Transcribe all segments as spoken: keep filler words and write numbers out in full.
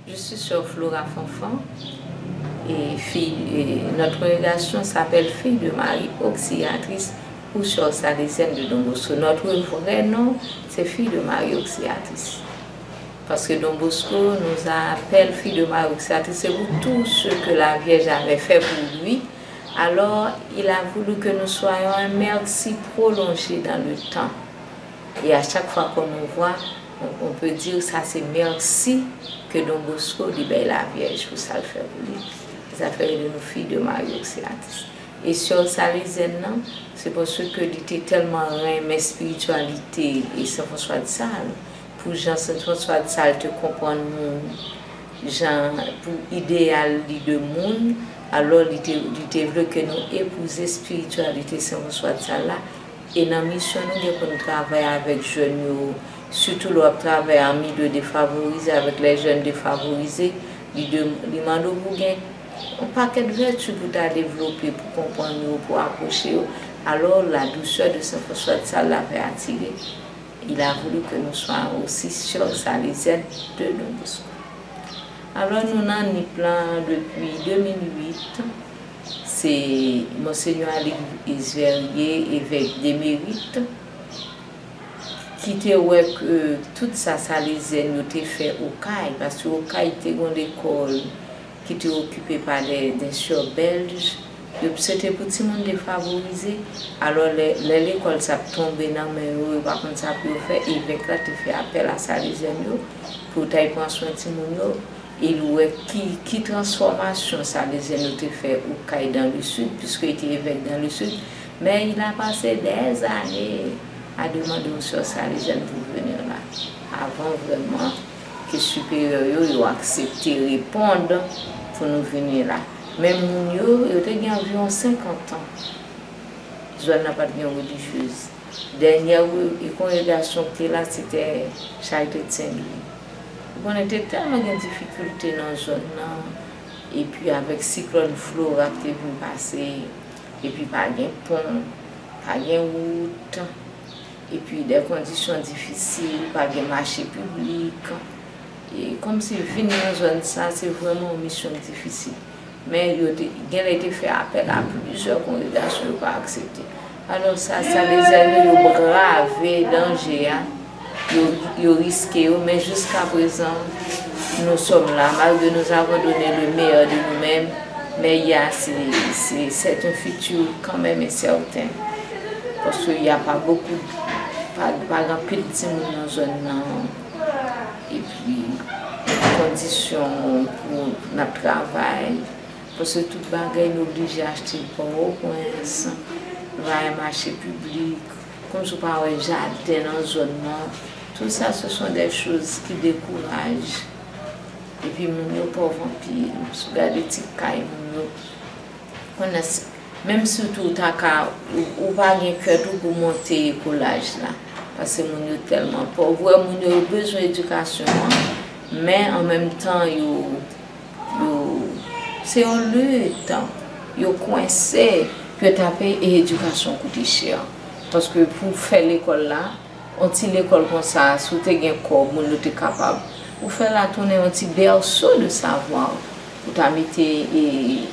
Je suis sœur Flora Fanfan et fille, et notre congrégation s'appelle Fille de Marie Auxiliatrice ou Sœur Salésienne de Don Bosco. Notre vrai nom, c'est Fille de Marie Auxiliatrice. Parce que Don Bosco nous appelle Fille de Marie Auxiliatrice, c'est pour tout ce que la Vierge avait fait pour lui. Alors, il a voulu que nous soyons un merci prolongé dans le temps. Et à chaque fois qu'on nous voit, on, on peut dire ça c'est merci que Don Bosco libère la Vierge pour ça le faire pour lui. Ça fait de nous filles de Marie Auxiliatrice. E sè Salésienne nan, se paske li te tèlman renmen espirityalite e Sen Franswa de Sal, pou jan Sen Franswa de Sal te konprann moun, jan pou ideyal li de moun, alò li te, li te vle ke nou epouze espirityalite Sen Franswa de Sal la, e nan misyon nou gen pou nou travay avèk jèn yo, sitou lè w ap travay an milye defavorize avèk les jeunes défavorisés, li de, li mande w pou gen yon pakèt vèti pou ta devlope, pou konprann yo, pou apwoche yo. Alors, la douceur de Saint François de Sales l'avait attiré. Il a voulu que nous soyons aussi sœurs salésiennes de Don Bosco. Alors, nou nan Nip lan depi de mil uit. Se Monseigneur Alix Verrier, evèk demerit, ki te wè ke tout sa Salézyèn yo te fè Okay, paske Okay te gen lekòl ki te okipe pa de, de sè bèlj, yo, se te pou timoun defavorize. Alò, lè, lè lekòl sa ap tonbe nan men yo, yo pa konn sa pou yo fè, evèk la te fè apèl a Salézyèn yo pou yo t al pran swen timoun yo, e l wè ki, ki transfòmasyon Salézyèn yo te fè Okay dans le Sud, puisque il était évêque dans le Sud, mais il a passé des années à demander aux sœurs salésiennes pour venir là, avan vrèman ke siperyè yo, yo aksepte reponn pou nou vini la. Men moun yo, yo te gen anviwon senkant an. Zòn nan pa t gen relijyez. Dènyè re-, kongregasyon ki te la, se te Charite de Saint Louis. Ou konnen, te tèlman gen difikilte nan zòn nan, epi avèk siklòn Flora ki te vin pase, epi pa gen pon, pa gen wout, epi de kondisyon difisil, pa gen mache piblik. E kòmsi vin nan zòn sa, se vrèman yon misyon difisil. Men yo te, genlè te fè apèl a plizyè kongregasyon, yo pa aksepte. Alò sa, Salézyèn yo, yo brave danje a, yo, yo riske yo, men jiskaprezan, nous sommes là, malgré nous avons donné le meilleur de nous-mêmes, mais il y a, c'est, c'est, c'est un futur quand même incertain. Paske y a pa bokou, pa, pa gen anpil timoun nan zòn nan. Epi, kondisyon pou n ap travay, paske tout bagay nou oblije achte Pòtoprens, nou pa gen mache piblik, kòmsi w pa wè jaden nan zòn nan. Tout sa, ce sont des choses qui découragent. Epi, moun yo pòv anpil. Si w gade ti kay moun yo, konnen s-, menm si tou w ta ka, ou, ou pa gen kè tou pou monte ekolaj la. Paske moun yo tèlman pòv. Ou wè moun yo, yo bezwen edikasyon an, men an menm tan, yo, yo, se yon lit. Yo kwense pou yo ta peye, e edikasyon koute chè. Paske pou fè lekòl la, yon ti lekòl konsa, si w te gen kòb, moun yo te kapab. Ou fè l la tounen yon ti berceau de savoir. Ou ta mete, e,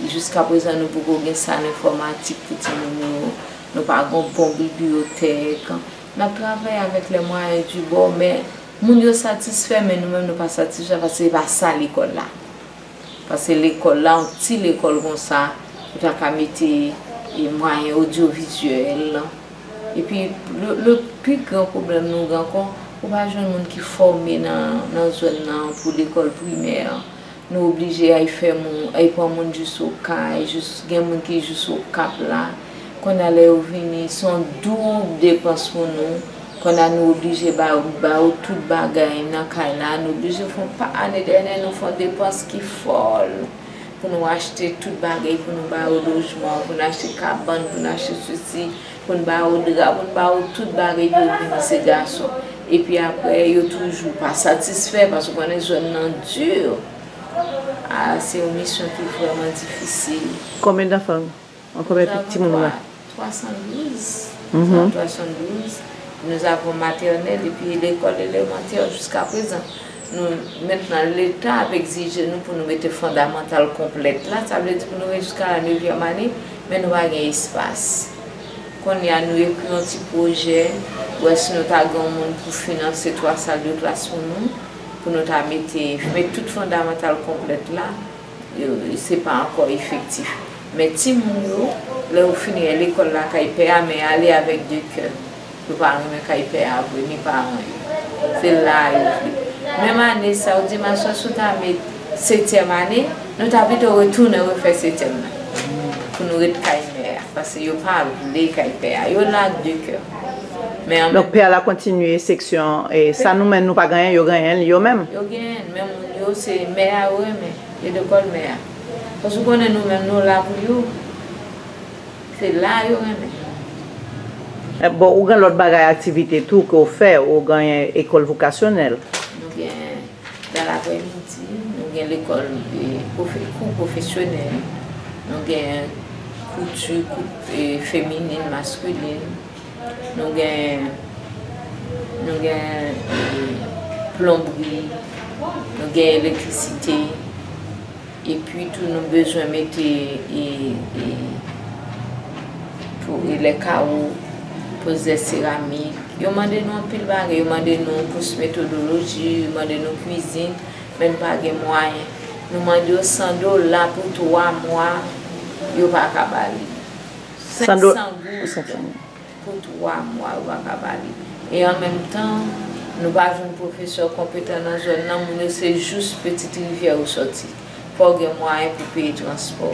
jiskaprezan nou poko gen sal enfòmatik pou timoun yo, nou pa gen bon bibliyotèk. N ap travay avèk les moyens du bord, men moun yo satisfè, men nou menm nou pa satisfè paske se pa sa lekòl la. Paske lekòl la, yon ti lekòl konsa, ou ta ka mete, e, mwayen odyovizyèl. Epi, le, le pi gran pwoblèm nou gen ankò, ou pa jwenn moun ki fòme nan, nan zòn nan pou lekòl primè. Nou oblije al fè moun, al pran moun jis Okay, jis, gen moun ki jis Okap la. Kounye a lè yo vini, se yon doub depans pou nou. Kounye a nou oblije ba, ba yo tout bagay nan kay la. Nou oblije fè yon pa, ane dènyè, nou fè yon depans ki fòl. Pou nou achte tout bagay, pou nou ba yo lojman, pou nou achte kabann, pou nou achte sesi, pou nou ba yo dra, pou nou ba yo tout bagay pou yo vini, se gason. Epi apre, yo toujou pa satisfè, paske w konnen zòn nan di. A, se yon misyon ki vrèman difisil. Combien d'enfants? An konbyen pitit timoun ou la? Twa san douz. Mhm. Twa san douz. Nous avons maternelle et puis l'école élémentaire jusqu'à présent. Nou, mentnan, Leta ap egzije nou pou nou mete fondamantal konplèt la, sa vle di pou nou rive jiska la nevyèm ane, men nou pa gen espas. Kounye a, nou ekri yon ti pwojè, wè si nou ta gen yon moun pou finanse twa sal de klas pou nou, pou nou ta mete, met tout fondamantal konplèt la, yo, se pa ankò efektif. Men timoun yo, lè yo fini lekòl lakay pè a, men ale avèk de kè. Yo pa renmen kay pè a vre, ni paran yo. Se la yo vle. Menm ane sa, ou di m aswè si w ta met setyèm ane, nou ta pito retounen refè setyèm nan. Pou nou ret kay mè a. Paske yo pa vle kay pè a. Yo la ak de kè. Men an Donk, pè a la kontinye seksyon, e sa nou menm nou pa genyen, yo genyen l yo menm. Yo genyen l, men moun yo, se mè a yo renmen. E lekòl mè a. Paske w konnen nou menm, nou la pou yo. Se la yo renmen. E, bon, ou gen lòt bagay aktivite tou ke w fè, ou genyen ekòl vokasyonèl. Nou gen dan laprèmidi, nou gen lekòl, e, pwofe-, kou pwofesyonèl, nou gen kouti, kou, e, feminin, maskilin, nou gen, nou gen, e, plonbri, nou gen elektrisite. Epi tou nou bezwen mete, e, e, pou, e, lè kawo, poze seramik. Yo mande nou anpil bagay, yo mande nou kous metodoloji, yo mande nou kwizin, men nou pa gen mwayen. Nou mande yo san dola pou twa mwa, yo pa ka ba li. San do- Senk san goud. Senk san goud. Pou twa mwa, yo pa ka ba li. E an menm tan, nou pa jwenn pwofesè konpetan nan zòn nan, moun yo se jis Petite Rivière yo sòti. Fò w gen mwayen pou peye transpò.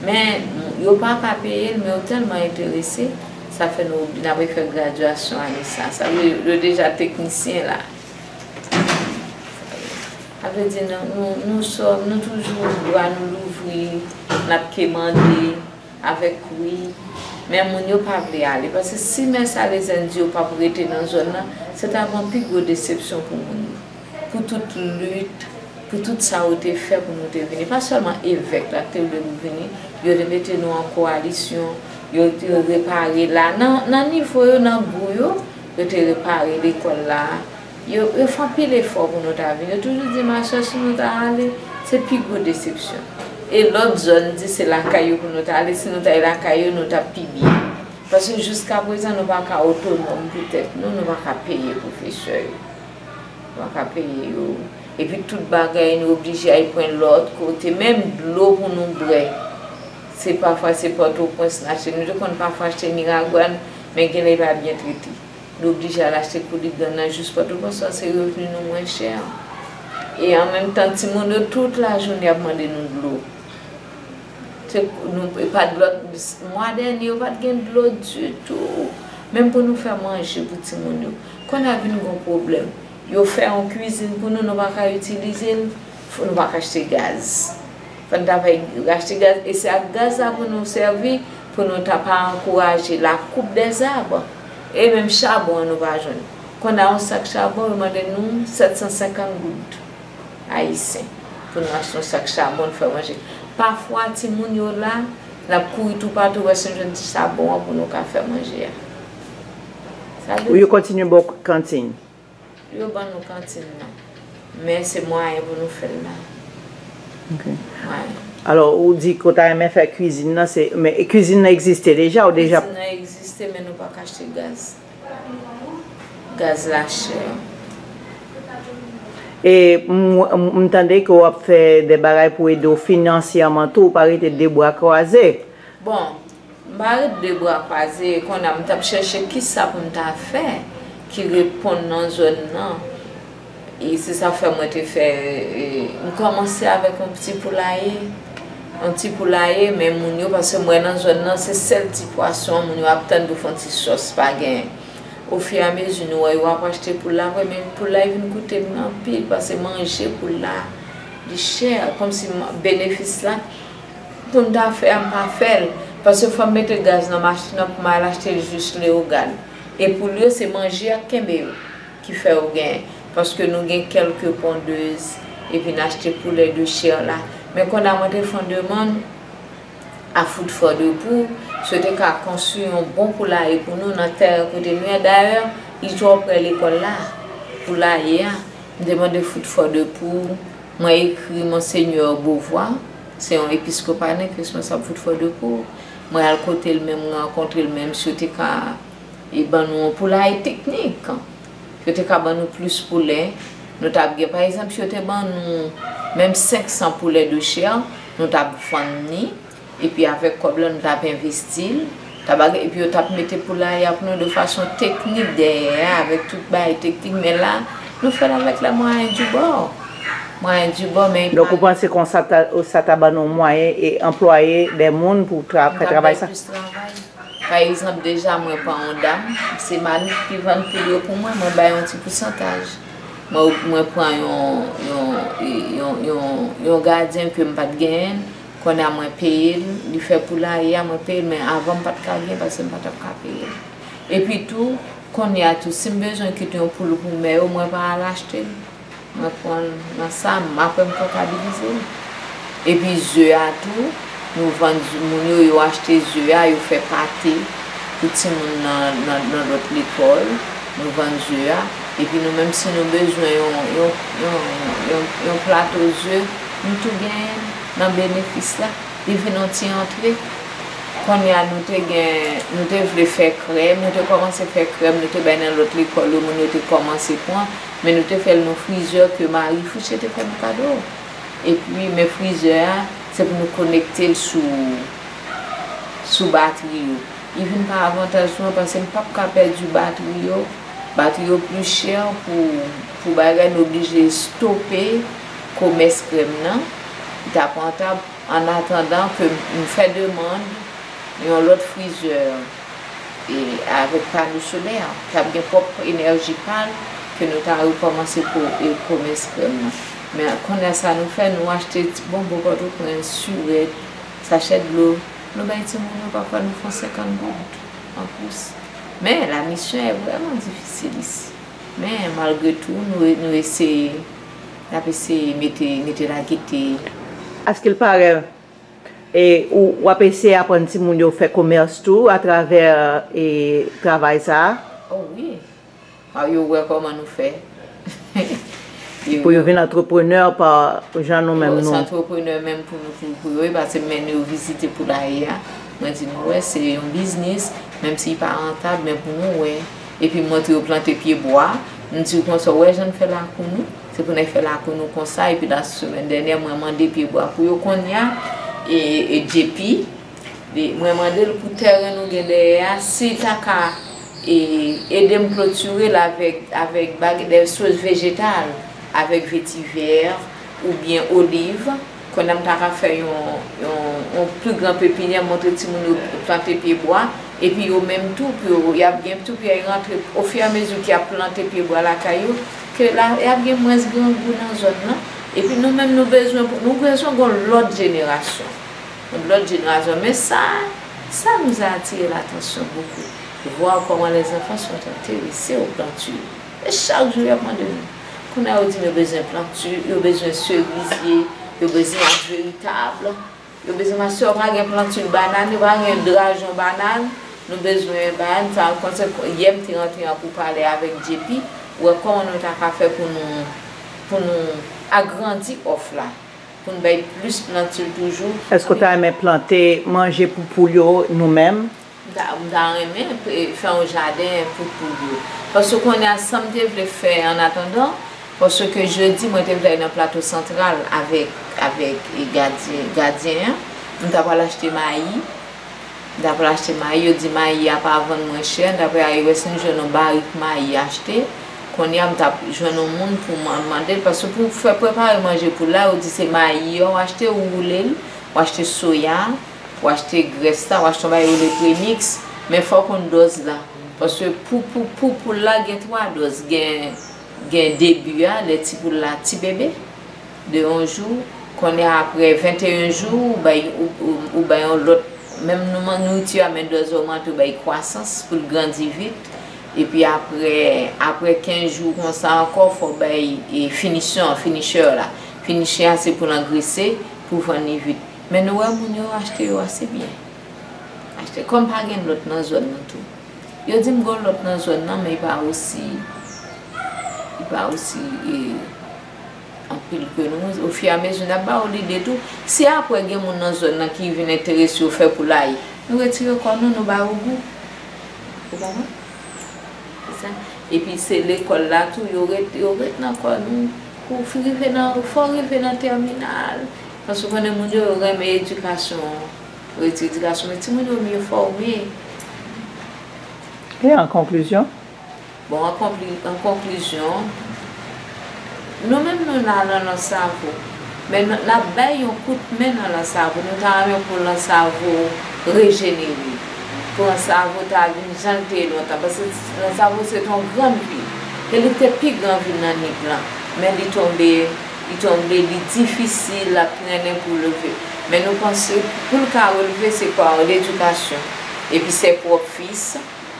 Men, yo pa ka peye l, men yo tèlman enterese, sa fè nou, n ap refè gradyasyon ane sa. Sa vle, yo deja teknisyen la. Sa vle di, nou, nou, nou sòm, nou toujou bra nou louvri, n ap kemande. Avèk wi, men moun yo pa vle ale. Paske si Mè Salezyen di yo p ap rete nan zòn nan, se t ap yon pi gwo desepsyon pou moun yo. Pou tout lit, pou tout sa yo te fè pou nou te vini. Pa sèlman evèk la ki te vle nou vini, yo te mete nou an kowalisyon, yo te repare la. Nan, nan nivo yo, nan gou yo, yo te repare lekòl la. Yo, yo fè anpil efò pou nou ta vin. Yo toujou di m, aswè, si nou ta ale, se pi gwo desepsyon. E lòt zòn di se lakay yo pou nou ta ale. Si nou ta ye lakay yo, nou t ap pi byen. Paske jiskaprezan, nou pa ka otonòm pou tèt nou, nou pa ka peye pwofesè yo. Nou pa ka peye yo. Epi tout bagay, nou oblije al pran lòt kote. Menm dlo pou nou bwè, se pafwa se Pòtoprens n achte. Nou te konn pafwa achte Miragwàn, men genlè li pa byen trete. Nou oblije al achte Kouligann nan jis Pòtoprens, paske revni nou mwen chè. E an menm tan, timoun yo tout lajounen ap mande nou dlo. Se, nou, e pa dlo, mwa dènye, yo pa t gen dlo ditou. Menm pou nou fè manje pou timoun yo. Kounye a vin gon pwoblèm. Yo fè yon kwizin pou nou, nou pa ka itilize l, fò nou pa ka achte gaz. Fò n ta fè achte gaz, e se ak gaz la pou nou sèvi, pou nou ta pa ankouraje la coupe des arbres. E menm chabon an nou pa jwenn. Kounye a yon sak chabon, yo mande nou sèt san senkant goud ayisyen pou nou achte yon sak chabon, nou fè manje. Pafwa, timoun yo la, n ap kouri toupatou, wè si nou jwenn ti chabon an pou nou ka fè manje a. Sa vle Ou yo kontinye ba w kantin? Yo ban nou kantin nan. Men se mwayen pou nou fè l la. Ok. Mwayen. Alò, ou di ke w ta renmen fè kwizin nan, se, men kwizin nan egziste deja, ou deja Kwizin nan egziste, men nou pa ka achte gaz. Gaz la chè. E m, m, m tande ke w ap fè de bagay pou ede w finansyèman tou, ou pa rete de bra kwaze. Bon, m pa ret de bra kwaze, kounye a m t ap chèche kisa pou m ta fè ki reponn nan zòn nan. E se sa fè mwen te fè, e, m kòmanse avèk yon ti poulaye. Yon ti poulaye, men moun yo, paske m wè nan zòn nan, se sèl ti pwason moun yo ap tann pou fè yon ti sòs, pa genyen. Ofiramezi, nou wè yo ap achte poul la vre, men poul la vin koute m anpil, paske manje poul la, li chè, kòmsi m, benefis la, pou m ta fè a, m pa fè l, paske fò m mete gaz nan machin nan pou m al achte l jis Leyogàn. E poul yo, se manje a k kenbe yo, ki fè yo genyen. Paske nou gen kèlke pondez, epi n achte poulè de chè la. Men kounye a mwen te fè yon demann a Food for the Poor, si yo te ka konstwi yon bon poulaye pou nou nan tèren kote nou ye. Dayè, li twò prè lekòl la, poulaye a. M te mande fout fò de pou, mwen ekri Monsenyè Beauvoir, se yon episkop anek responsab fout fò de pou. Mwen al kote l, men m rankontre l, men misye te ka e ban nou yon poulaye teknik. Yo te ka ban nou plis poulè. Nou t ap gen, pa egzanp, si yo te ban nou menm senk san poulè de chè, nou t ap vann li. Epi avèk kòb la, nou t ap envesti l. T ap, epi yo t ap mete poulaye a pou nou de fason teknik dèyè a, avèk tout bagay teknik. Men la, nou fè l avèk les moyens du bord. Moyens du bord, men. Donk, ou panse konsa ta, sa ta ban nou mwayen e anplwaye de moun pou tra-, fè travay sa? Nou t ap bay plis travay. Pa egzanp, deja mwen pran yon dam, se Malik ki vann poul yo pou mwen, mwen bay yon ti pousantaj. Mwen, mwen pran yon, yon, yon, yon, yon gadyen ke m pa t genyen, kounye a mwen peye l, li fè poulaye a, mwen peye l, men avan m pa t ka gen, paske m pa t ap ka peye l. Epi tou, kounye a tou, si m bezwen kite yon poul pou mè yo, mwen pa al achte l. Mwen pran l nan sa m, apre m kontabilize l. Epi ze a tou, nou vann moun yo, yo achte ze a, yo fè pate pou timoun nan, nan, nan lòt lekòl. Nou vann ze a. Epi nou menm, si nou bezwen yon, yon, yon, yon, yon plato ze, nou tou genyen l nan benefis la. Li vin yon ti antre. Kounye a, nou te gen, nou te vle fè krèm, nou te kòmanse fè krèm, nou te bay nan lòt lekòl yo, moun yo te kòmanse pran, men nou te fè l nan frizè ke Marie Fouché te fè nou kado. Epi, men frizè a, se pou nou konekte l sou, sou batri yo. Li vin pa avantaj nou an, paske m p ap ka pèdi batri yo. Batri yo pli chè pou, pou bagay, nou oblije stope komès krèm nan. Li t ap rantab. An atandan ke m fè demann yon lòt frizè e avèk pano solè, k ap gen pwòp enèji pa l, ke nou ta rekòmanse pou, e, komès krèm nan. Men kounye a sa nou fè, nou achte ti bonbon Pòtoprens, sirèt, sachè dlo, nou bay timoun yo, pafwa nou fè yon senkant goud anplis. Men la mission est vraiment difficile ici. Men malgre tou, nou, nou eseye, n ap eseye mete, mete lagete. À ce qu'il paraît, e ou, w ap eseye aprann timoun yo fè komès tou atravè, e, travay sa a? Oh wi. A, yo wè kòman nou fè. Pou yo vin antreprenè pa jan nou menm nou. Se antreprenè menm pou nou, pou, pou yo, e paske m mennen yo vizite poulaye a. Mwen di nou, wè, se yon biznis, menm si li pa rantab, men pou nou wè. Epi m montre yo plante pye bwa. M di yo konsa, w wè jan n fè lakou nou? Se pou n fè lakou nou konsa. Epi nan semèn dènyè, mwen mande pye bwa pou yo kounye a, e, e J P, li, mwen mande l pou tèren nou gen dèyè a, si l ta ka, e, ede m klotire l avèk, avèk bag-, de soz vejetal, avèk vetivè oubyen oliv. Kounye a m ta ka fè yon, yon, yon pli gran pepinyè, montre timoun yo plante pye bwa, epi yo menm tou, pou yo, y ap gen tou, pou y rantre, ofiramezi ke y ap plante pye bwa lakay yo, ke la, y ap gen mwens grangou nan zòn nan. Epi nou menm, nou bezwen, nou bezwen gon lòt jenerasyon. Yon lòt jenerasyon. Men sa, ça nous a attiré l'attention beaucoup. Voir comment les enfants sont intéressés aux plantures. E chak jou, y ap mande nou. Kounye a, yo di yo bezwen plantures, yo bezwen serizye, yo bezwen ak veritab. Yo bezwen, mastè, yo pa gen plantures banane, yo pa gen drajon banane. Nou bezwen banane, sa, konsa, yè m te rantre an pou pale avèk J P, wè kòman nou ta ka fè pou nou, pou nou agrandi òf la. Pou n bay plis plantures toujou. Èske w ta renmen plante manje pou poul yo nou menm? M ta, m ta renmen, e, fè yon jaden pou poul yo. Paske kounye a, sa m te vle fè an atandan, paske jedi, mwen te vle al nan Plato Santral avèk, avèk, e, gadyen, gadyen an. M ta pral achte mayi. M ta pral achte mayi, yo di mayi a pa vann mwen chè, m ta pral wè si m jwenn yon barik mayi achte. Kounye a, m t ap jwenn yon moun pou m mande l, paske pou fè prepare manje poul la, yo di se mayi a w achte, ou woule l, ou achte soya, ou achte grès la, ou achte yon bagay yo rele premix, men fò w konn dòz la. Paske pou, pou, pou poul la, gen twa dòz, gen, gen debi a, lè ti poul la ti bebe, de yon jou, kounye a apre venteyen jou, ou bay, ou, ou, ou bay yon lòt, menm nouman, nouriti a, men dòz ogmante, ou bay kwasans pou l grandi vit. Epi apre, apre kenz jou konsa ankò, fò w bay, e, finisyon, finisher la. Finisher a se pou l angrese, pou vann li vit. Men nou wè moun yo achte yo ase byen. Achte, kòm pa gen lòt nan zòn nan tou. Yo di m gon lòt nan zòn nan, men li pa osi, li Ba osi, e, anpil ke nou, ofiramezi, n ap ba yo lide tou. Si apre gen moun nan zòn nan ki vin enterese yo fè poulaye, nou retire kò nou, nou ba yo gou. Ou konprann? Se sa. Epi se lekòl la tou, yo ret, yo ret nan kò nou. Pou fi rive nan, fò rive nan tèminal. Paske w konnen moun yo, yo renmen edikasyon. Yo retire edikasyon, men timoun yo mye fòme. E an konklizyon? Bon, an konkli-, an konklizyon, nou menm nou la nan Lansavo, men n, n ap bay yon kout men nan Lansavo. Nou ta renmen pou Lansavo rejenere, pou Lansavo ta vin jan l te ye lontan, paske Lansavo se te yon grann vil, e li te pi gran vil nan Nip lan, men li tonbe, li tonbe, li difisil, l ap trennen pou leve. Men nou panse, pou l ka releve, se pa ledikasyon, epi se pwòp fis.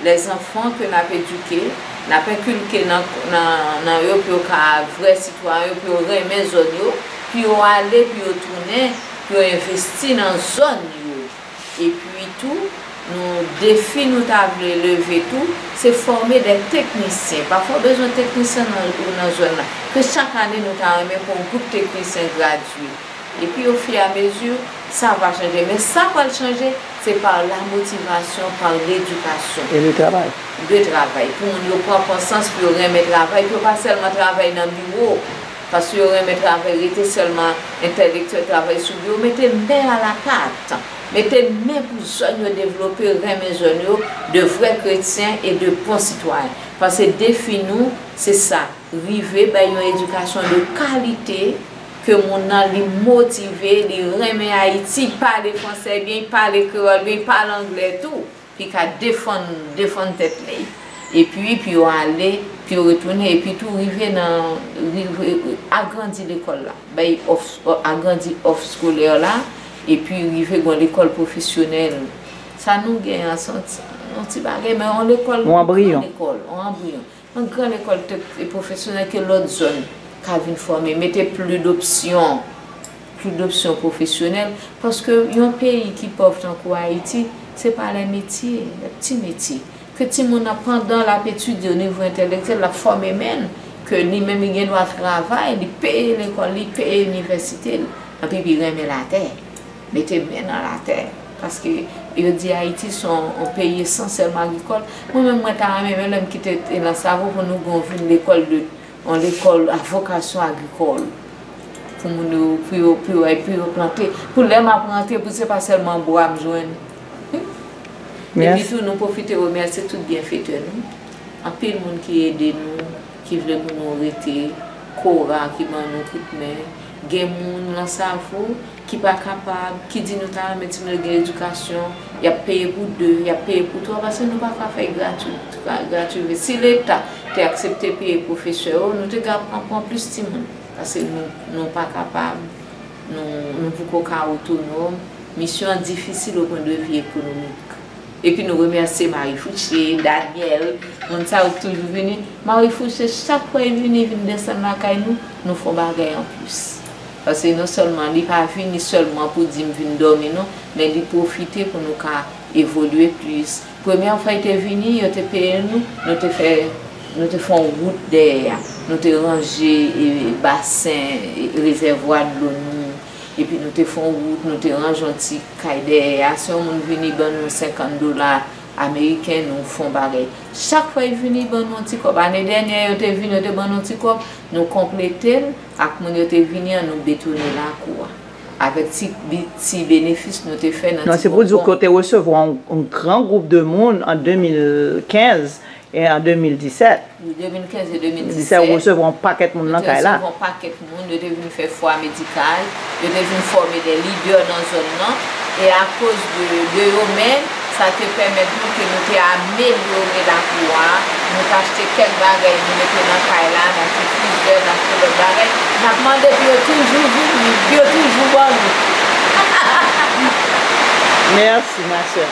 Lèzanfan ke n ap edike, n ap enkilke nan, nan, nan yo pou yo ka vrè sitwayen, pou yo renmen zòn yo, pou yo ale, pou yo tounen, pou yo envesti nan zòn yo. Epi tou, nou, defi nou ta vle leve tou, se fòme de teknisyen. Pafwa w bezwen teknisyen nan, ou nan zòn nan. Ke chak ane nou ta renmen pou yon gwoup teknisyen gradye. Epi, ofiramezi, sa va chanje. Men sa pral chanje, se pa la motivasyon, pa ledikasyon. E le travay. De travay. Pou moun yo pran konsyans, pou yo renmen travay, pou yo pa sèlman travay nan biwo, paske yo renmen travay, rete sèlman entèlektyèl, travay sou biwo, mete men a la pat. Mete men pou zòn yo devlope, renmen zòn yo, de vrè kretyen e de bon sitwayen. Paske defi nou, se sa. Rive bay yon edikasyon de kalite, ke moun nan li motive, li renmen Ayiti, pale fransè byen, li pale kreyòl byen, li pale anglè tou, pou li ka defann, defann tèt li. Epi, pou yo ale, pou yo retounen, epi tou rive nan, rive agrandi lekòl la, bay òf, agrandi òf eskolè la, epi rive gen lekòl pwofesyonèl. Sa nou gen an, se yon ti, yon ti bagay, men yon lekòl, yon anbriyon. Yon gran lekòl, yon anbriyon. Yon gran lekòl tek-, pwofesyonèl ke lòt zòn ka vin fòme, mete plis dopsyon, plis dopsyon pwofesyonèl, paske yon peyi ki pòv tankou Ayiti, se pa lè metye, lè ti metye. Ke timoun nan, pandan l ap etidye o nivo entèlektyèl, l ap fòme men l, ke li menm li gen dwa travay, li peye lekòl li, peye inivèsite l, anpi li renmen latè. Mete men nan latè. Paske yo di Ayiti se yon, yon peyi esansyèlman agrikòl. Mwen menm, mwen ta renmen, men lè m kite Lansavo pou nou gen yon vil lekòl de, yon lekòl a vokasyon agrikòl. Pou moun yo, pou yo, pou yo, pou yo plante. Pou lè m ap rantre, pou se pa sèlman bwa m jwenn. Epi tou, nou pwofite remèsye tout byenfetè nou. Anpil moun ki ede nou, ki vle pou nou rete, Kora ki ban nou kout men. Gen moun Lansavo ki pa kapab, ki di nou ta renmen timoun yo gen edikasyon, y ap peye pou de, y ap peye pou twa, paske nou pa ka fè gratwi, gra-, gratwi. Si Leta te aksepte peye pwofesè yo, nou te ka pran, pran plis timoun, paske nou, nou pa kapab, nou, nou poko ka otonòm. Misyon an difisil o pwen de vi ekonomik. Epi nou remèsye Marie Fouché, Daniel, moun sa yo k toujou vini. Marie Fouché, chak fwa li vini, vin desann lakay nou, nou fè yon bagay anplis. Paske non sèlman li pa vini sèlman pou di m vin dòmi non, men li pwofite pou nou ka evolye plis. Premyè fwa li te vini, yo te peye nou, nou te fè, nou te fè yon wout dèyè a. Nou te ranje, e, basen, e, rezèvwa dlo nou. Epi nou te fè yon wout, nou te ranje yon ti kay dèyè a. Si yon moun vini ban nou senkant dola ameriken, nou fè yon bagay. Chak fwa li vini, li ban nou yon ti kòb. Ane dènyè, yo te vini, yo te ban nou yon ti kòb. Nou konplete l ak moun yo te vini an, nou betone lakou a. Avèk ti, bi-, ti benefis nou te fè nan ti kòb. Non, se pou di w ke w te resevwa yon, yon gran gwoup de moun an de mil kenz e an de mil disèt. Wi, de mil kenz e de mil disèt, disèt, ou resevwa yon pakèt moun nan kay la. Yo te resevwa yon pakèt moun, yo te vin fè fwa medikal, yo te vin fòme de lidè nan zòn nan, e akoz de, de yo menm, sa te pèmèt nou ke nou te amelyore lakou a, nou te achte kèk bagay, nou mete nan kay la, n achte frizè, n achte lòt bagay, n ap mande pou yo toujou vini, pou yo toujou ban nou. Mèsi, ma sè.